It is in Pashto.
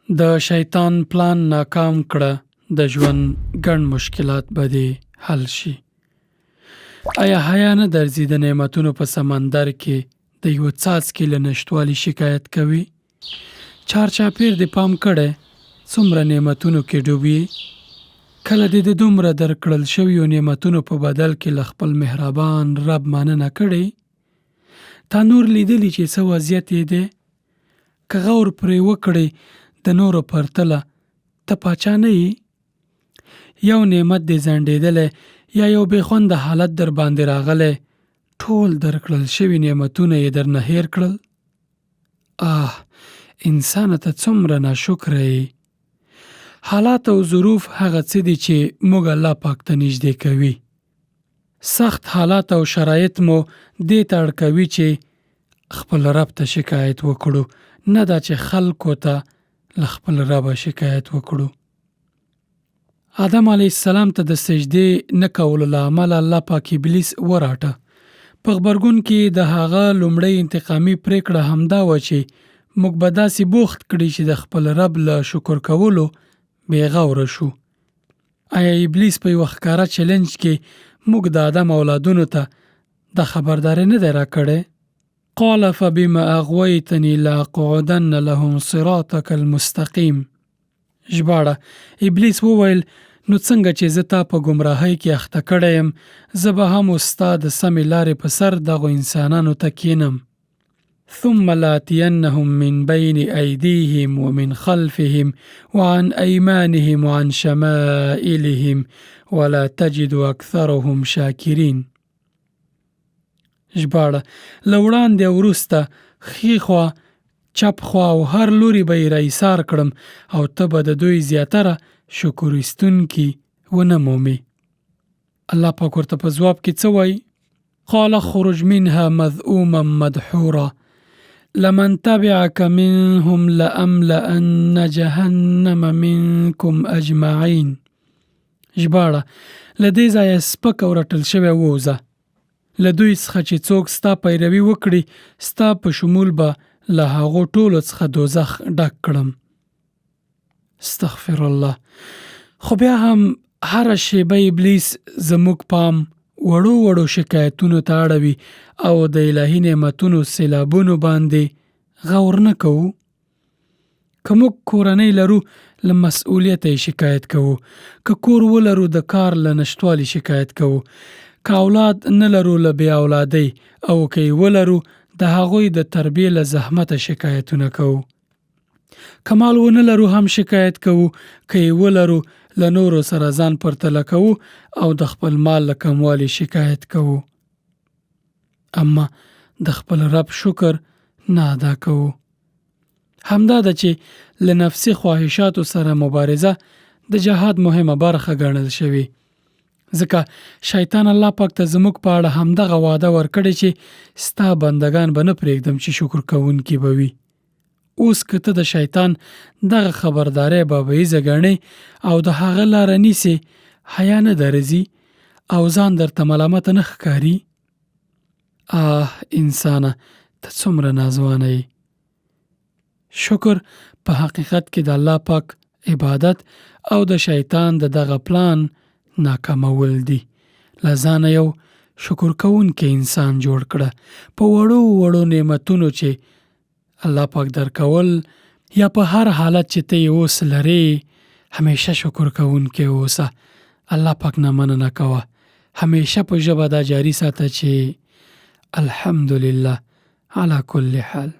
د شیطان پلان ناکام کړه، د ژوند ګڼ مشکلات به دې حل شي. ایا حیا نه درځي د نعمتونو په سمندر کې د یوه څاڅکي له نشتوالي شکایت کوي؟ چارچاپېر دې پام کړی څومره نعمتونو کې ډوب یې؟ کله دې د دومره درکړل شویو نعمتونو په بدل کې له خپل مهربان رب مننه کړې؟ تا نور لیدلي چې څه وضعیت یې دی؟ که غور پرې وکړې د نورو پرتله ته پاچا نه یې؟ یو نعمت دې ځنډېدلی یا یو بې خونده حالت درباندې راغلی، ټول درکړل شوي نعمتونه یې درنه هېر کړل؟ آه انسانه ته څومره ناشکره یې! حالات او ظروف هغه څه دي چې موږ الله پاک ته نږدې کوي. سخت حالات او شرایط مو دې ته اړ کوي چې خپل رب ته شکایت وکړو، نه دا چې خلکو ته له خپل ربه شکایت وکړو. آدم علیه السلام ته د سجدې نه کولو له امله الله پاک ابلیس وراټه. په غبرګون کې د هغه لومړۍ انتقامي پرېکړه همدا وه چې موږ به داسې بوخت کړي چې د خپل رب له شکر کولو بې غوره شو. ایا ابلیس په یوه ښکاره چیلنج کې موږ د آدم اولادونو ته دا خبرداری نه دی راکړی؟ قال فبما اغويتني لاقعدن لهم صراطك المستقيم. ژباړه، ابلیس وویل، نو څنګه چې زه تا په ګمراهۍ کې اخته کړی یم، زه به هم اوس ستا د سمې لارې په سر دغو انسانانو ته کینم. ثم لاتینهم من بین ایدیهم ومن خلفهم وعن ایمانهم وعن شمائلهم ولا تجد اکثرهم شاکرین. ژباړه، له وړاندې او وروسته، ښي خوا، چپ خوا او هر لوري به یې را ایسار کړم او ته به د دوی زیاتره شکر ایستونکي ونه مومې. الله پاک ورته په ځواب کې څه وایي؟ قال اخرج منها مذءوما مدحورا لمن تبعك منهم لأملأن جهنم منكم أجمعين. ژباړه، له دې ځایه سپک او رټل شوی ووځه. له دوی څخه چې څوک ستا پیروي وکړي، ستا په شمول به له هغو ټولو څخه دوزخ ډک کړم. استغفر الله. خو بیا هم هره شیبه ابلیس زموږ پام وړو وړو شکایتونو ته اړوي او د الهي نعمتونو سیلابونو باندې غور نه کوو. که موږ کورنۍ لرو له مسؤلیته یې شکایت کوو، که کور ولرو د کار له نشتوالي شکایت کوو، که اولاد نه لرو له بې اولادۍ او که یې ولرو د هغوی د تربیې له زحمته شکایتونه کوو. که مال ونه لرو هم شکایت کوو، که یې ولرو له نورو سره ځان پرتله کوو او د خپل مال له کموالي شکایت کوو. اما د خپل رب شکر نه ادا کوو. همدا ده چې له نفسي خواهشاتو سره مبارزه د جهاد مهمه برخه ګڼل شوې، ځکه شیطان الله پاک ته زموږ په اړه همدغه وعده ورکړې چې ستا بندګان به نه پرېږدم چې شکر کوونکي به وي. اوس که ته د شیطان دغه خبرداری بابیزه ګڼې او د هغه لاره نیسې، حیا نه درځي او ځان درته ملامته نه ښکاري؟ آه انسانه، ته څومره ناځوانه یې! شکر په حقیقت کې د الله پاک عبادت او د شیطان د دغه پلان ناکامول دي. له ځانه یو شکر کوونکی انسان جوړ کړه، په وړو وړو نعمتونو چې الله پاک درکول یا په هر حالت چې ته یې اوس لرې همیشه شکر کوونکی اوسه. الله پاک نه مننه کوه، همیشه په ژبه دا جاري ساته چې الحمدلله علی کل حال.